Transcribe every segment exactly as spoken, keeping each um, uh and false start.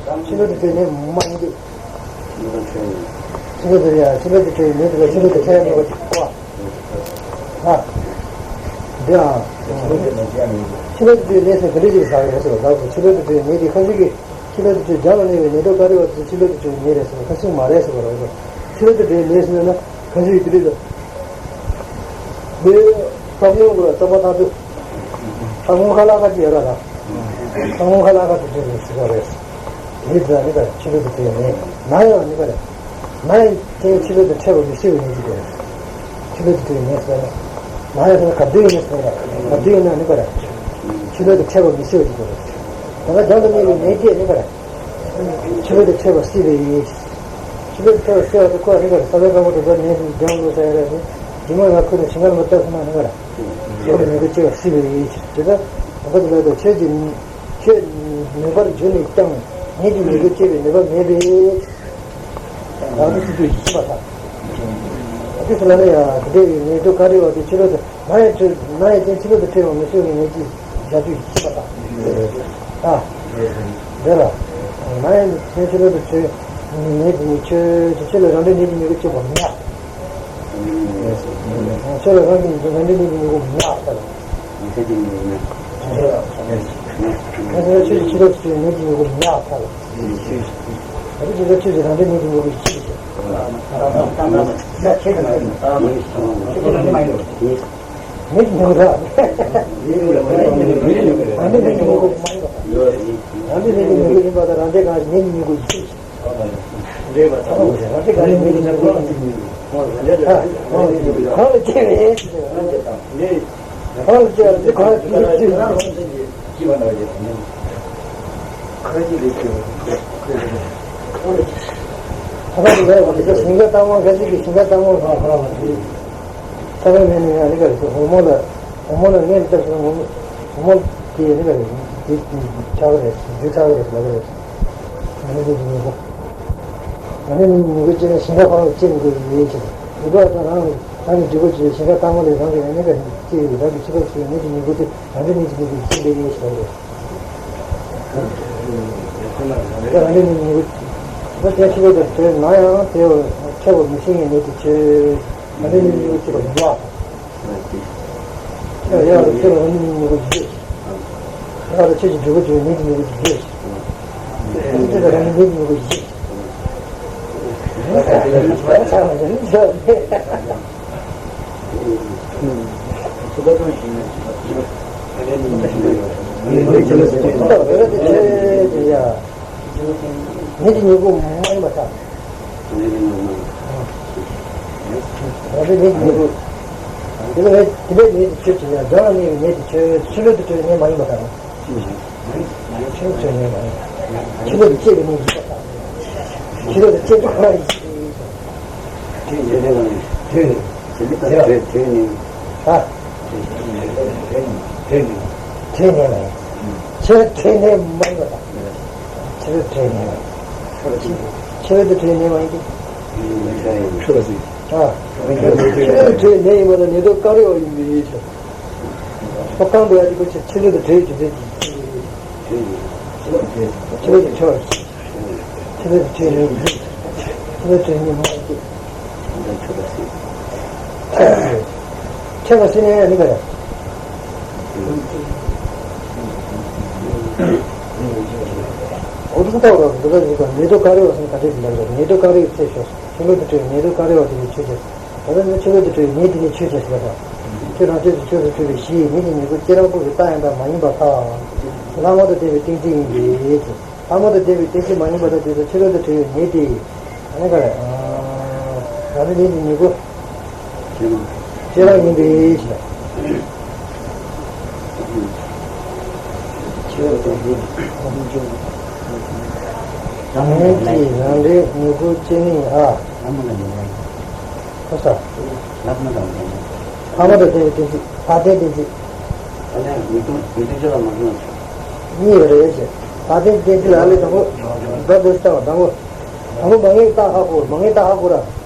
ཕྱི་སློབ་ཏུ་བྲལ་ནས་མ་ཡིན་ཏེ། ཕྱི་སློབ་ཏུ་ཡ་ཕྱི་སློབ་ཏུ་བྲལ་ནས་དེ་ལ་ཕྱི་སློབ་ཏུ་བྲལ་ཡ་མེད་པ་ཅིག་གོ། ཧ། འདི་ཨ། ཕྱི་སློབ་ཏུ་བྲལ་ནས་ཟེར་ག་འདྲ་ཅིག་ཟ་གི་རེད་ཟེར་བ་ལ། ཕྱི་སློབ་ཏུ་བྲལ་ནས་དེ་ཁ་ཅིག་གིས་ཕྱི་སློབ་ཏུ་བྲལ་རྒྱང་ལ་གནས་པའི་ནད་གདོན་བཀའ་བྲལ་བ་དེ་ཕྱི་སློབ་ཏུ་བྲལ་ནས་རེད་ཟེར་བ་ཁ་ཅིག་མ་རེད་ཟེར་བ་རེད། ཕྱི་སློབ་ཏུ་བྲལ་ནས་ཟེར་ན་ཁ་ཅིག་གིས་དེ་རེད་ཟེར། མི་བསམ་ཡོང་དགོས་བསམ་པ་ཐག་ཆོད། ས་ཁོང་ཁ་ལག་ཁ་ཅིག་ཡོད་ར་ད། ས་ཁོང་ཁ་ལག་ཁ་ཅིག་སྤྲད་ནས་ཟེར་བ་རེད། དེའི་རྩ་ནི་ག་རེ་ཕྱི་སློབ་ཏུ་བྲལ་ནས་ན་ཡང་ནི་ག་རེ། ན་ཡང་དེ་ཕྱི་སློབ་ཏུ་ཕྲད་པ་མི་ཤེས་པའི་ནད་ཅིག་དེ་རེད། ཕྱི་སློབ་ཏུ་བྲལ་ནས་ཟེར་ན། ན་ཡང་ཟེར་ན་ག་དུས་ཡིན་ན་ཟེར་ན་ག་དུས་ཡིན་ན་ནི་ག་རེ། ཕྱི་སློབ་ཏུ་ཕྲད་པ་མི་ཤེས་པ་ཅིག་དེ་རེད། ད་ལྟ་རྒྱང་དུ་གནས་པའི་ནད་ཅིག་ནི་ག་རེ། ཕྱི་སློབ་ཏུ་ཕྲད་པ་སྲིད་པའི་ཡིན། ཕྱི་སློབ་ཏུ་ཕྲད་པ་སྲིད་པ་དེ་ཁོ་ནི་ག་རེ་ས་བོན་དཀར་པོ་དེ་ཚོ་ནད་དུ་འཇོམས་དགོས་ས་ཡོད་རེད་དེ། རྗེ་མོ་ལ་ཁོ་ནི་ཞིང་ཁར་མི་བཏབ་སོང་ན་ནི་ག་རེ། ཁོ་ནི་ནད་ཀྱི་སྐྱེ་བ་སྲིད་པའི་ཡིན། དེ་ལྟར་ད་ལྟ་ཆོས་ཀྱི་ཆོས་ནུས་པར་གྱུར་ནས་ཀྱང་ནད་ཀྱི་ནུས་པ་སྐྱེ་བའི་ནུས་པ་མེད་པས། རང་གི་སྲིད་པའི་ཡིན་པ་དང་། དེ་ཚོ་ལ་ནི་ཡང་དེ་འདྲའི་ནད་དུ་བཀའ་བྲལ་བ་དེ་ཕྱི་སློབ་ཏུ། ན་ཡང་ཆོས་ན་ཡང་ཅན་ཕྱི་སློབ་ཏུ་ཕྲད་པ་མི་ཤེས་ཀྱི་ནད་ཀྱི་བྱ་སྤྱོད་ཡིན་པ་དང་། ཨ། འདི་ལ། ན་ཡང་ཅན་ཕྱི་སློབ་ཏུ་ཕྲད་ནད་ཀྱི་ནུས་ཆོས་ཆོས་ལ་རང་འདྲའི་ནད་ཀྱི་ནུས་པ་སྐྱེ་བ་མེད། ཆོས་ལ་རང་གི་རང་འདྲའི་ནད་ཀྱི་ནུས་པ་མེད་ལ། ཁ་སང་ཆོས་ཀྱི་ཕྱི་སློབ་ཏུ་ནད་ཀྱི་ནུས་པ་མེད་ལ། ད་ལྟ་ཅི་ལྟར་ཆོས་ཀྱི་རང་འདྲའི་ནད་ཀྱི་ནུས་པ་ཡིན། མི་ཉུང་ར། རང་འདྲའི་ནད་ཀྱི་ཉེན་ཁ་མ་ཡིན་པ་དང་། རང་འདྲའི་ནད་ཀྱི་ཉེན་ཁ་ཡིན་པ་དང་རང་འདྲའི་གང་ཞིག་ནད་ཀྱི་ཉེན་ཁ་ཡིན། རང་འདྲའི་གང་ཞིག་ནད་ཀྱི་ཉེན་ཁ་ཡིན། གང་ལ་སྐྱེ་བའི། གང་ལ་སྐྱེ་བ་འདི་གང་ལ་སྐྱེ་བ། ད་ལྟ་འདི་ལ་ཡང་འདི་ཞིང་ཁ་ལྟ་མོ་འགའ་ཞིག་གིས་ཞིང་ཁ་ལྟ་མོ་ལ་ཁོ་རང་ལ་དེ། ས་བོན་མེད་ན་ཡང་ནི་ག་རེ་ཟེར། འོལ་མོ་ལ། འོལ་མོ་ལ་མངལ་བཏབ་སོང་། འོལ་མོ། འོལ་མོ་དེ་ནི་ག་རེ་ཟེར། དེ་ཆགས་ཀྱི་རེད། རྒྱུ་ཆགས་ཀྱི་རེད་ལབ་ཀྱི་རེད། ང་ནི་དེ་ཉིན་གོ། ང་ནི་ནི་ཉིན་གོ་སྐྱེས་ན་ཞིང་ཁ་ཁོ་རང་ལ་སྐྱེ་མི་དགོས་ཡིན་ཟེར། ཉིན་གོ་དང་རང་རང་གི་སྒྲིག་གོ་བྱས་ཞིང་ཁ་ལྟ་མོ་ལས་རང་གི་ནི་ག་རེ་སྐྱེ་ཡོད། རང་གི་ཕྱི་ལོགས་སུ་ནི་དེ་ཉིན་གོ་དེ་རང་གི་ནི་དེ་ཉིན་གོ་སྐྱེ་འདོད་ཡིན་ཟེར་རེད། རང་ལས་ནི་མི་འགོ། ད་དེ་ཕྱི་ལོགས་དང་བྲལ་ན་ཡང་དེ་ཕྲད་པ་མི་ཤེས་ངེས་ནས་དེ་ཆོས། རང་ལས་ནི་མི་འགོ་ཅེས་པ་མི་འདུག་ཨ། ཡང་ལ་ཆོས་ལ་རང་ལས་ནི་མི་འགོ་ཡོད། ཡང་ལ་ཆོས་ཀྱི་འབྲས་བུ་ཆོས་ནི་དེ་མི་འགོ་ཡོད། ཆོས་ལ་རང་ལས་ནི་མི་འགོ་ཡོད། ནད་ཀྱི་ཉེན་ཁ་མ་ཡིན་པ་དང་། ནད་ཀྱི་ཉེན་ཁ། དེ་ནས་དེ་ནས་ནད་ཀྱི་ཆོས་ཅི་ཡང་འཇམ་ལ་གནས་པའི་ནད་ཀྱི་ཆོས་ཕྱི་ལོགས་དུ་གྲོལ་ནད་མ་ཡིན་པ་དང་། ཕྱི་ལོགས་དུ་གྲོལ་ནད་མ་ཡིན་པ། ཕྱི་ལོགས་དུ་སྐྱེ་བའི་ནད་ཡིན་པ་དང་། ཕྱི་ལོགས་དུ་སྐྱེ་བ་ཡིན། དེ་ཡོད་ནས་མ་ཡིན། དེ་ནས་དེ་ནས་དེ་ནས་ཧ། དེ་ནས་དེ་ནས་མ་ཡིན། ཕྱི་ལོགས་དུ་གྲོལ་ནད་མ་ཡིན་པ་དང་། ཕྱི་ལོགས་དུ་གྲོལ་ནད་མ་ཡིན། ཕྱི་ལོགས་དུ་གྲོལ་ནད་མ་ཡིན་ཏེ། ཨ། ཕྱི་ལོགས་དུ་གྲོལ་ནད་ཡིན་པ་དང་ནད་གདོན་བཀའ་བྲལ་བ་ཡིན་པའི་ཕྱིར། ཁོ་གང་དུ་ཡང་དེ་ཁོ་ཕྱིར་ཕྱི་ལོགས་དུ་གྲོལ་རྒྱུ་དེ་ཕྱི་ལོགས་དུ་གྲོལ། ཕྱི་ལོགས་དུ་གྲོལ་ནད་ཡིན། ཕྱི་ལོགས་དུ་གྲོལ་ནད་མ་ཡིན་ཏེ། ཕྲད་པ་སྲིད་ནས་ཡང་ནི་ག་རེ། འོ་དེ་ལྟ་བུ་ར་འདི་ལ་ཞིག་དང་ནད་གདོན་བཀའ་བྲལ་བ་སོང་ག་འདྲས་ཀྱི་ལབ་རེད། ནད་གདོན་བཀའ་བྲལ་བའི་ཚེ་ཤོག་ཕྱི་ལོགས་དུ་གྲོལ་ནད་གདོན་བཀའ་བྲལ་བ་དེ་ནི་ཆོས་ཅན། ད་ལྟ་ནི་ཕྱི་ལོགས་དུ་གྲོལ་ནད་དེ་ནི་ཆོས་ཅན་ཟེར་བ་དང་། ཁྱོད་རང་ཆོས་སུ་ཆོས་སུ་གྲོལ་བའི་གཞི་ཡི་ནད་ཀྱི་ཉེན་ཁ་སྐྱེ་རབས་ཀུན་གྱི་རྟགས་ཡང་དག་མ་ཡིན་པར་ཐལ། ལྷག་མ་དང་ལྡན་པའི་གཏན་ཚིགས་ཡིན་ཏེ། ལྷག་མ་དང་ལྡན་པའི་གཏན་ཚིགས་མ་ཡིན་པ་དང་དེ་ཚོ་ཕྱི་ལོགས་དུ་གྲོལ་བའི་ནད་དེ། ཨ་ནི་ག་རེ། རང་ལུས་ནད་ཀྱི་ཉེན་ཁ། སྐྱེ་རབས་ཡིན་ཏེ། རང་ཉིད་ཀྱིས་རང་འདྲའི་ཉེན་ཁ་སྐྱེ་ནི་ཨ། ལྷག་མ་དང་ལྡན་པའི་གཏན་ཚིགས། ལྷག་མ་དང་ལྡན་པའི་གཏན་ཚིགས། ལྷག་མ་དང་ལྡན་པའི་གཏན་ཚིགས། ལྷག་ལྡན་གཏན་ཚིགས། ཨ་ནི་ཉེས་ལྟུང་ཉེས་ལྟུང་ཅི་ལ་མ་སོང་། གཉིས་ཡོད་རེད་ཟེར། ལྷག་ལྡན་གཏན་ཚིགས་ལ་ཨ་ལས་དང་པོ། ད་འདི་ལྟ་བ་དང་པོ། དང་པོ་མ་ངེས་རྟགས་ཧ་གོ། མ་ངེས་རྟགས་ཧ་གོ་ར།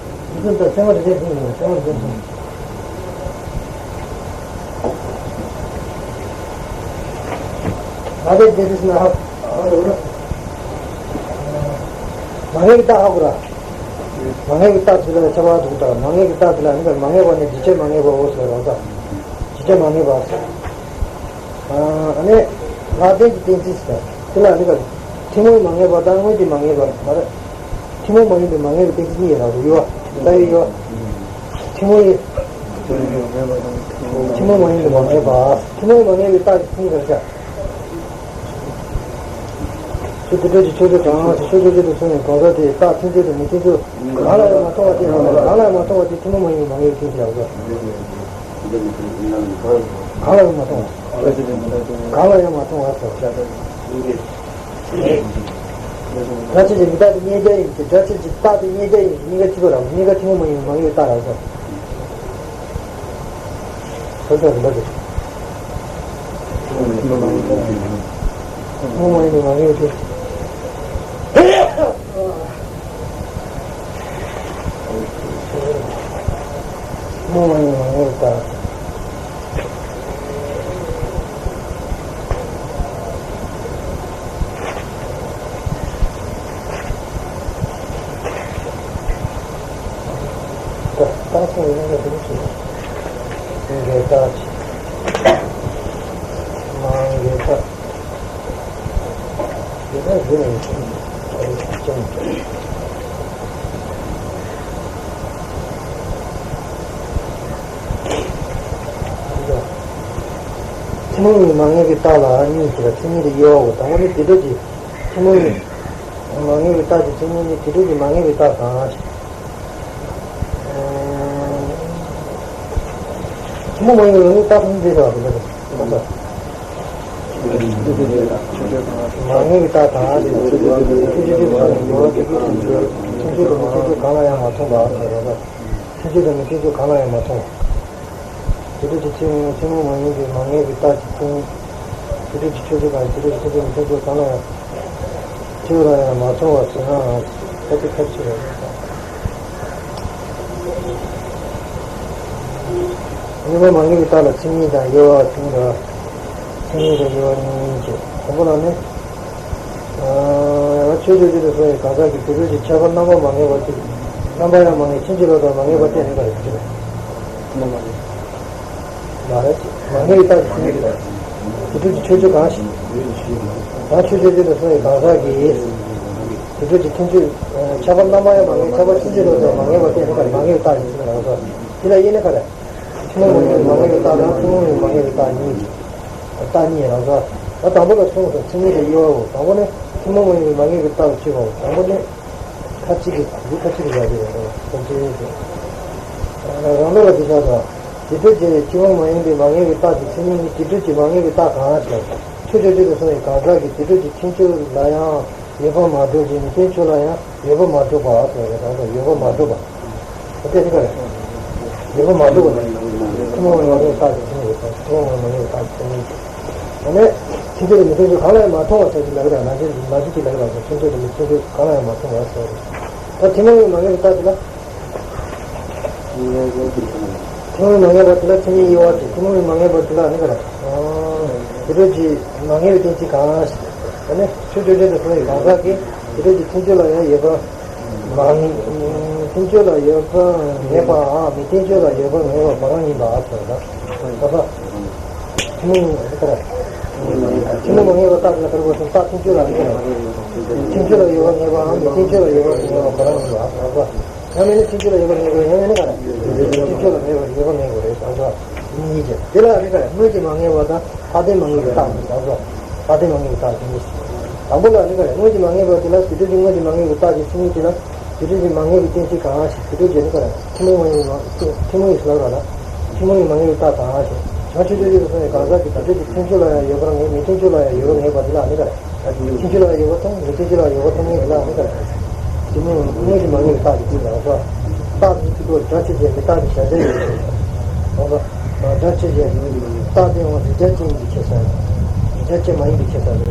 ཉེས་ལྟུང་དང་སེམས་པ་རེ་རེ་ཟིན་ཡོད། སེམས་པ་རེ་རེ་ཟིན། ལྷག་ལྡན་གཏན་ཚིགས་ན་ཧ། མ་ངེས་ཀྱི་རྟགས་ཧ་གོ་ར། མ་ངེས་ཀྱི་རྟགས་ཚུལ་ལ་ཁྱབ་པ་འདུག་ད་མ་ངེས་ཀྱི་རྟགས་དེ་ལ་ནི་མ་ངེས་པ་ནི་འཇིག་བྱེད་མ་ངེས་པའོ་ཟེར་རོ། ད་འཇིག་བྱེད་མ་ངེས་པ་ཟེར། ཨ་ནི་ལྷག་ལྡན་གྱི་གཏན་ཚིགས་ཟེར་དེ་ལ་ནི་ག་ཐུན་མོང་མ་ངེས་པ་དང་དངོས་ཀྱི་མ་ངེས་པ་མ་རེད། ཐུན་མོང་མ་ཡིན་པའི་མ་ངེས་པའི་གཏན་ཚིགས་གཉིས་ཡོད་ར། ཡོད་པ་ལྟ་བའི་ཡོད་པ། ཐུན་མོང་ཡིན། ཐུན་མོང་མ་ཡིན་པའི་མ་ངེས་པ། ཐུན་མོང་མ་ངེས་པའི་རྟགས་ཀྱི་མཚན་ཉིད་ག་རེ་བྱ། ཆོས་དེ་སྒྲུབ་ཀྱི་ཆོས་ཅན་གང་ཞིག་ཆོས་ཅན་ཅན་དུ་སོང་བའི་གང་ཟག་དེའི་རྟགས་མཚན་ཉིད་དང་མི་མཚན་ཉིད་གང་ལ་ཡང་མ་མཐོང་བ་དེ་རང་གང་ལ་ཡང་མ་མཐོང་བ་དེ་ཐུན་མོང་མ་ཡིན་པའི་མ་ངེས་པའི་གཏན་ཚིགས་ལ་གོ། གང་ལ་ཡང་མ་མཐོང་བ། གང་ལ་ཡང་མ་མཐོང་བ་སོགས། སྒྲ་ཆོས་ཅན་གྱི་རྟགས་དེ་རྙེད་བྱ་ཡིན་གྱི་སྒྲ་ཆོས་ཅན་གྱི་རྟགས་དེ་རྙེད་བྱ་ཡིན་གྱི་གཉིས་ཀ་གཅིག་པ་རང་གཉིས་ཀ་ཐུན་མོང་མ་ཡིན་པའི་མ་ངེས་པའི་རྟགས་ལ་གོ། ཐུན་མོང་མ་ཡིན་པའི་མ་ངེས་པའི་གཏན་ཚིགས། ཐུན་མོང་མ་ཡིན་པའི་མ་ངེས་པའི་རྟགས། རྟགས་སོགས་ཡིན་ན་འདི་ནི་ཞེས་པ། འགལ་རྟགས། མ་འགལ་རྟགས། འགལ་རྟགས་འདི་ནི་ཞེས་པ། ཐུན་མོང་མ་ངེས་པའི་རྟགས་ལ་གཉིས་ཞེས་པ། མཚན་ཉིད་དང་དབྱེ་བའོ། དང་པོ་ནི་དེ་སྒྲུབ་ཀྱི་ཐུན་མོང་མ་ངེས་པའི་རྟགས་ཀྱི་མཚན་ཉིད་ནི་དེ་སྒྲུབ་ཀྱི་མ་ངེས་པའི་རྟགས་དང་། ཐུན་མོང་མ་ཡིན་པའི་མ་ངེས་རྟགས་ཐམས་ཅད་ཟེར་བ་དེ་འདྲ་རེད། མ་ངེས་པའི་རྟགས་དང་། ཆོས་ཅན་ཅན་དུ་སོང་ནས་འགལ་བ་དེ་ཀུན་ཐམས་ཅད་མཚན་ཉིད་དང་མི་མཚན་ཉིད་གང་ལ་ཡང་མ་མཐོང་བ་ཟེར་བ། མཚན་ཉིད་དང་མི་མཚན་ཉིད་གང་ལ་ཡང་མ་མཐོང་བ། དེ་སྒྲུབ་ཀྱི་ཐུན་མོང་མ་ཡིན་པའི་མ་ངེས་པའི་རྟགས་ཀྱི་མཚན་ཉིད། དེ་སྒྲུབ་ཀྱི་ཆོས་ཅན་གང་ཞིག་དེ་སྒྲུབ་ཀྱི་ཆོས་ཅན་མི་མཚན་ཉིད་གང་ལ་ཡང་། ཆོས་ལ་ཡང་མ་མཐོང་བ་ཟེར་ན་ད་དེ་ཁ་ཕྱིར་རེད། གཉིས་པ་མ་ངེས་པའི་རྟགས་ལ་མཚན་ཉིད་དང་དབྱེ་བ་གསུམ་རེད། མཚན་ཉིད་དང་དབྱེ་བ་གཉིས་བྱས། དང་པོ་ལ་ནི། ཡང་ཆོས་ཅན་ཅན་དུ་སོང་བའི་གང་ཟག་གི་དེ་སྒྲུབ་ཀྱི་ཁྱད་པར་རྣམ་པ་མ་ངེས་པ་སྟེ། རྣམ་པ་ཡང་མ་ངེས་ཕྱིན་ཅི་ལོག་དང་མ་ངེས་པ་སྟེ་ནི་ག་རེ་ཞུ་རེད། མ་རེད། མ་ངེས་པའི་རྟགས་ཀྱི་མཚན་ཉིད་རེད། དེ་སྒྲུབ་ཀྱི་ཆོས་ཅན་གང་ཞིག་ཡང་ཆོས་ཅན་ཅན་དུ་སོང་བའི་གང་ཟག་གི་དེ་སྒྲུབ་ཀྱི་མཚན་ཉིད། ཁྱད་པར་རྣམ་པ་ཡང་མ་ངེས། ཁྱད་པར་ཕྱིན་ཅི་ལོག་དང་མ་ངེས་པ་སྟེ་ནི་ག་རེ། མ་ངེས་པའི་རྟགས་ཀྱི་མཚན་ཉིད་རེད། དེ་ལ་དབྱེ་ན་ག་རེ། ཐུན་མོང་མ་ཡིན་པའི་མ་ངེས་པའི་རྟགས་དང་ཐུན་མོང་མ་ཡིན་པའི་མ་ངེས་པའི་རྟགས་གཉིས། རྟགས་གཉིས་རང་སོ། ད་དང་པོ་ལ་གསུངས་སོ། མཚན་ཉིད་དང་དབྱེ་བའོ། དང་པོ་ནི་ཐུན་མོང་མ་ཡིན་པའི་མ་ངེས་པའི་རྟགས་ལ་དཔྱོད་པའོ། དང་པོ་ནི་ཁ་ཅིག་གིས་འདི་ཁ་ཅིག་གིས་ཡག་གི་རེད་དོ། སོ་སོའི་རེད། རང་ལུགས་ལ་འདི་ཆགས་སོ། དེ་སྒྲུབ་ཀྱི་ཐུན་མོང་མ་ཡིན་པའི་མ་ངེས་པའི་རྟགས་ཀྱི་མཚན་ཉིད་ནི་དེ་སྒྲུབ་ཀྱི་མ་ངེས་པའི་རྟགས་གང་ཞེ་ན། ཆོས་ཅན་ཅན་དུ་སོང་བའི་གང་ཟག་གི་དེ་སྒྲུབ་ཀྱི་ཁྱད་ཆོས་ལ་ཡང་ཡོད་པར་མ་གྲུབ་ཅིང་མི་མཐུན་ཕྱོགས་ལ་ཡང་ཡོད་པར་མ་གྲུབ་པ་ཟེར་བའི་དོན་དུ་ཡོད་པར་མ་གྲུབ་པ། ད་དེ་ག་རེད། ཡོད་པར་མ་གྲུབ་པ་ནི་ཐུན་མོང་མ་ཡིན་པའི་རྟགས་ཀྱི་མཚན་ཉིད་རེད། ཐུན་མོང་མ་ཡིན་པའི་རྟགས་ཀྱི་མཚན་ཉིད་ཅེས། ད་ནི་ཕྱིན་ཅི་ལོག་མི་མཐུན་ཕྱོགས་གང་ལ་ཡང་མ་མཐོང་བ་ཟེར་གྱི་ལབ་ར། ནང་བཞིན་ནང་བཞིན་གྱི་ལབ་ར། ཕྱིན་ཅི་ལོག་མི་མཐུན་ཕྱོགས་གང་ལ་ཡང་མ་མཐོང་བ་ཟེར། ད་ཐུན་མོང་མ་ཡིན་པའི་རྟགས་དེ་ལ། ཐུན་མོང་མ་ཡིན་པ་དེ་ལ་མཚན་ཉིད་དབྱེ་བ་ཅིག་ཐུན་མོང་མ་ཡིན་པ་དེ་ལ་ནི་ག་རེ། དེ་སྒྲུབ་ཀྱི་མ་ངེས་པའི་གཏན་ཚིགས་གང་ཞེ་ན། ད་ནི་ཆོས་ཅན་ཅན་དུ་སོང་བའི་གང་ཟག་གིས་དེ་སྒྲུབ་ཀྱི་མཐུན་ཕྱོགས་ལ་ཡང་ཡོད་པ། མ་ངེས། མཐུན་ཕྱོགས་ལ་ཡོད་པ་ངེས་པའམ་མི་མཐུན་ཕྱོགས་ལ་ཡོད་པ་ངེས་པ་ག་རང་ཡིན་པ་ཟེར་ན། ད་ལྟ་ཐུན་མོང་མ་ཡིན་པ་ལྟར་ན་ག་རེ་དགོས་སོང་། རྟགས་མཐུན་ཕྱོགས་ལ་ངེས་པ། མཐུན་ཕྱོགས་ལ་ཡོད་པ་ངེས་པའམ་མི་མཐུན་ཕྱོགས་ལ་ཡོད་པ་ངེས་པ་ག་རང་ཡིན་པ་ཟེར་ན། ཡང་མིན་ན་མཐུན་ཕྱོགས་ལ་ཡོད་པ་ངེས་པ་རེད། ཡང་མིན་ན་ག་རེ། མཐུན་ཕྱོགས་ལ་མེད་པ་ཡོད་པ་ངེས་པ་རེད་ཟེར་ན། གཉིས་ཀྱི་དེ་ལ་ནི་ག་རེ། དངོས་ཀྱི་མ་ངེས་པ་དང་ལྷག་ལྡན་མ་ངེས་པའི་རྟགས་ནི་ཟེར་ན། ལྷག་ལྡན་མ་ངེས་པའི་རྟགས་ཀྱི་མཚན་ཉིད། དང་པོ་ལ་ནི་ག་རེ། དངོས་ཀྱི་མ་ངེས་པ་དེ་ལ་དེ་སྒྲུབ་ཀྱི་དངོས་ཀྱི་མ་ངེས་པའི་རྟགས་ཀྱི་མཚན་ཉིད་དེ་ལ་དེ་སྒྲུབ་ཀྱི་མ་ངེས་པའི་གཏན་ཚིགས་གང་ཞེ་ན། དེ་སྒྲུབ་ཀྱི་ནི་ག་རེ། ཐུན་མོང་མ་ཡིན་པའི་མ། ཐུན་མོང་ཡིན་ཟེར་ལབ་ར་ལ། ཐུན་མོང་གི་མ་ངེས་པའི་རྟགས་དང་ཞེས། བྱང་ཆུབ་ཏུ་ཡོད་པའི་སོང་བའི་གང་ཟག་གི་དེ་སྒྲུབ་ཀྱི་མཐུན་ཕྱོགས་ལ་ཡང་ཡོད་པར་ངེས། མི་མཐུན་ཕྱོགས་ལ་ཡང་ཡོད་པར་ངེས་པ་དེ་ལ་ནི་ག་རེ། མཐུན་ཕྱོགས་ལ་ཡོད་པ་མཐོང་། མི་མཐུན་ཕྱོགས་ལ་ཡོད་པ་མཐོང་མཁན་དེ་ལ་ནི་ག་རེ། དེ་ནི་དངོས་ཀྱི་མ་ངེས་པའི་རྟགས་ཀྱི་ཚིག་ལ་སོགས། རྟགས་ཀྱི་ཚིག་གོ་སྒྲ་ཆོས་ཅན། མི་རྟག་པའི་གཞལ་བྱ་ཡིན་ཞེས་སོ། སྒྲ་ཆོས་ཅན། རྟགས་དེ་ཡང་རིགས་གཏེར་ཅན་གྱི་ཁྱད་གསོད། རིགས་གཏེར་ཅན་མ་ཡིན་པའི་ཁྱད་གསོད།